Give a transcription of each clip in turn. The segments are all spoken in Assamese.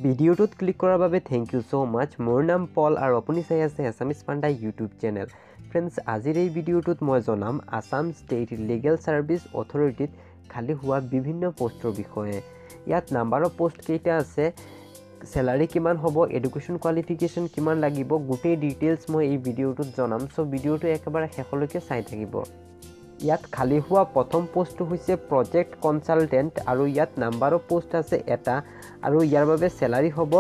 ভিডিঅ'টোত ক্লিক কৰাৰ বাবে thank you so মাছ। মোৰ নাম পল আৰু আপুনি চাই আছে এছামিছ পাণ্ডা ইউটিউব চেনেল। ফ্ৰেণ্ডছ, আজিৰ এই ভিডিঅ'টোত মই জনাম আছাম ষ্টেট লিগেল ছাৰ্ভিচ অথৰিটিত খালী হোৱা বিভিন্ন পষ্টৰ বিষয়ে। ইয়াত নাম্বাৰ অফ পষ্ট কেইটা আছে, চেলাৰী কিমান হ'ব, এডুকেশ্যন কোৱালিফিকেশ্যন কিমান লাগিব, গোটেই ডিটেইলছ মই এই ভিডিঅ'টোত জনাম। চ' ভিডিঅ'টো একেবাৰে শেষলৈকে চাই থাকিব। ইয়াত খালী হোৱা প্ৰথম পষ্টটো হৈছে প্ৰজেক্ট কনচালটেণ্ট আৰু ইয়াত নাম্বাৰ অফ পষ্ট আছে এটা আৰু ইয়াৰ বাবে চেলাৰী হ'ব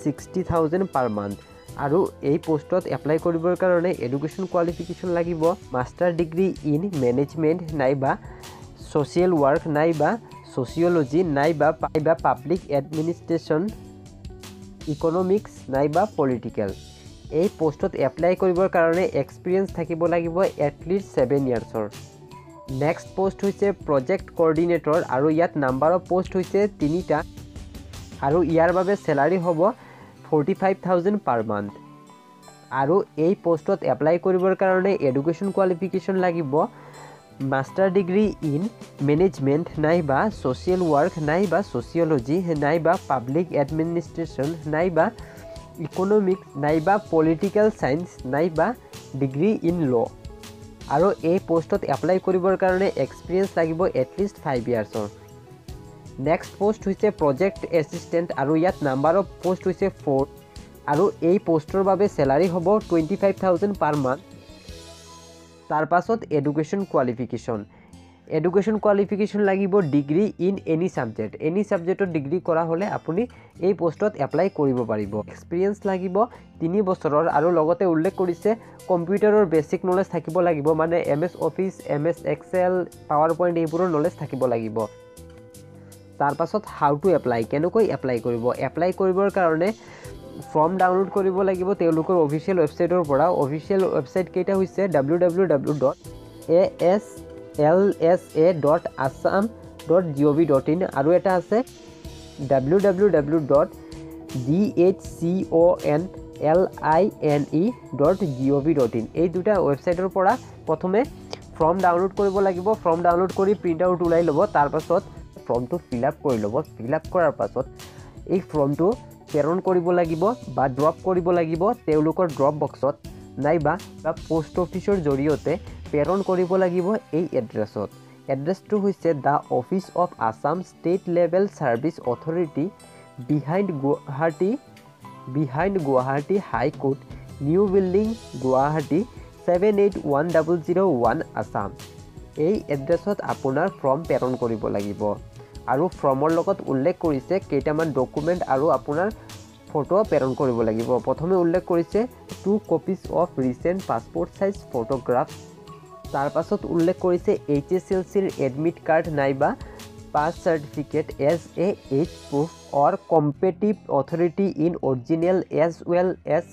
60,000 পাৰ মান্থ। আৰু এই পষ্টত এপ্লাই কৰিবৰ কাৰণে এডুকেশ্যন কোৱালিফিকেশ্যন লাগিব মাষ্টাৰ ডিগ্ৰী ইন মেনেজমেণ্ট নাইবা ছ'চিয়েল ৱৰ্ক নাইবা ছ'চিয়লজি নাইবা পাব্লিক এডমিনিষ্ট্ৰেশ্যন, ইকনমিক্স নাইবা পলিটিকেল। এই পষ্টত এপ্লাই কৰিবৰ কাৰণে এক্সপিৰিয়েঞ্চ থাকিব লাগিব এটলিষ্ট 7 ইয়াৰ্ছৰ। নেক্সট পষ্ট হৈছে প্ৰজেক্ট কৰ্ডিনেটৰ আৰু ইয়াত নাম্বাৰ অফ পষ্ট হৈছে 3টা আৰু ইয়াৰ বাবে চেলাৰী হ'ব 45,000 পাৰ মান্থ। আৰু এই পষ্টত এপ্লাই কৰিবৰ কাৰণে এডুকেশ্যন কোৱালিফিকেশ্যন লাগিব মাষ্টাৰ ডিগ্ৰী ইন মেনেজমেণ্ট নাইবা ছ'চিয়েল ৱৰ্ক নাইবা ছ'চিয়লজি নাইবা পাব্লিক এডমিনিষ্ট্ৰেশ্যন নাইবা ইকনমিক্স নাইবা পলিটিকেল ছায়েন্স নাইবা ডিগ্ৰী ইন ল'। আৰু এই পষ্টত এপ্লাই কৰিবৰ কাৰণে এক্সপিৰিয়েঞ্চ লাগিব এটলিষ্ট 5 ইয়াৰ্ছৰ। নেক্সট পষ্ট হৈছে প্ৰজেক্ট এছিষ্টেণ্ট আৰু ইয়াত নাম্বাৰ অফ পষ্ট হৈছে 4 আৰু এই পষ্টৰ বাবে চেলাৰী হ'ব 25,000 পাৰ মান্থ। তাৰপাছত এডুকেশ্যন কোৱালিফিকেশ্যন, এডুকেশ্যন কোৱালিফিকেশ্যন লাগিব degree in any subject. Any ছাবজেক্টত degree কৰা হ'লে আপুনি এই পষ্টত এপ্লাই কৰিব পাৰিব। এক্সপিৰিয়েঞ্চ লাগিব 3 বছৰৰ আৰু লগতে উল্লেখ কৰিছে কম্পিউটাৰৰ বেছিক নলেজ থাকিব লাগিব, মানে MS Office, MS Excel, PowerPoint এইবোৰৰ নলেজ থাকিব লাগিব। তাৰপাছত how to apply, কেনেকৈ এপ্লাই কৰিব। এপ্লাই কৰিবৰ কাৰণে ফৰ্ম ডাউনলোড কৰিব লাগিব তেওঁলোকৰ অফিচিয়েল ৱেবছাইটৰ পৰা। অফিচিয়েল ৱেবছাইট কেইটা হৈছে www.aslsa.assam.gov.in আৰু এটা আছে www.dhconline.gov.in। এই দুটা ৱেবছাইটৰ পৰা প্ৰথমে ফৰ্ম ডাউনলোড কৰিব লাগিব। ফৰ্ম ডাউনলোড কৰি প্ৰিণ্ট আউট ওলাই ল'ব, তাৰপাছত ফৰ্মটো ফিল আপ কৰি ল'ব। ফিল আপ কৰাৰ পাছত এই ফৰ্মটো প্ৰেৰণ কৰিব লাগিব বা ড্ৰপ কৰিব লাগিব তেওঁলোকৰ ড্ৰপ বক্সত নাইবা পোষ্ট অফিচৰ জৰিয়তে প্ৰেৰণ কৰিব লাগিব এই এড্ৰেছত। এড্ৰেছটো হৈছে the office of Assam State Legal Service Authority, behind Guwahati High Court, New Building, Guwahati 781001, Assam. এই এড্ৰেছত আপোনাৰ ফৰ্ম প্ৰেৰণ কৰিব লাগিব আৰু ফৰ্মৰ লগত উল্লেখ কৰিছে কেইটামান ডকুমেণ্ট আৰু আপোনাৰ ফটো প্ৰেৰণ কৰিব লাগিব। প্ৰথমে উল্লেখ কৰিছে 2 copies of recent passport size photograph, তাৰপাছত উল্লেখ কৰিছে HSLCৰ এডমিট কাৰ্ড নাইবা pass certificate as a age proof or competent authority in original as well as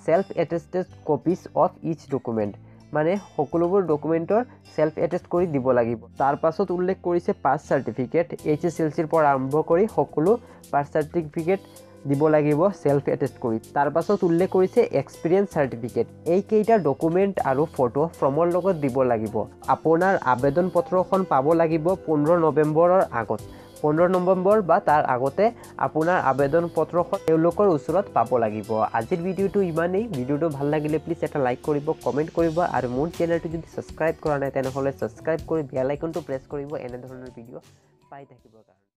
self attested copies of each document, মানে সকলোবোৰ ডকুমেণ্টৰ চেল্ফ এটেষ্ট কৰি দিব লাগিব। তাৰপাছত উল্লেখ কৰিছে পাছ চাৰ্টিফিকেট, HSLCৰ পৰা আৰম্ভ কৰি সকলো পাছ চাৰ্টিফিকেট দিব লাগিব চেল্ফ এটেষ্ট কৰি। তাৰপাছত উল্লেখ কৰিছে এক্সপিৰিয়েঞ্চ চাৰ্টিফিকেট। এইকেইটা ডকুমেণ্ট আৰু ফটো ফৰ্মৰ লগত দিব লাগিব। আপোনাৰ আবেদন পত্ৰখন পাব লাগিব 15 নৱেম্বৰৰ আগত। 15 নৱেম্বৰ বা তাৰ আগতে আপোনাৰ আবেদন পত্ৰখন তেওঁলোকৰ ওচৰত পাব লাগিব। আজিৰ ভিডিঅ'টো ইমানেই। ভিডিঅ'টো ভাল লাগিলে প্লিজ এটা লাইক কৰিব, কমেণ্ট কৰিব আৰু মোৰ চেনেলটো যদি ছাবস্ক্ৰাইব কৰা নাই তেনেহ'লে ছাবস্ক্ৰাইব কৰি বেল আইকনটো প্ৰেছ কৰিব এনেধৰণৰ ভিডিঅ' পাই থাকিবৰ কাৰণে।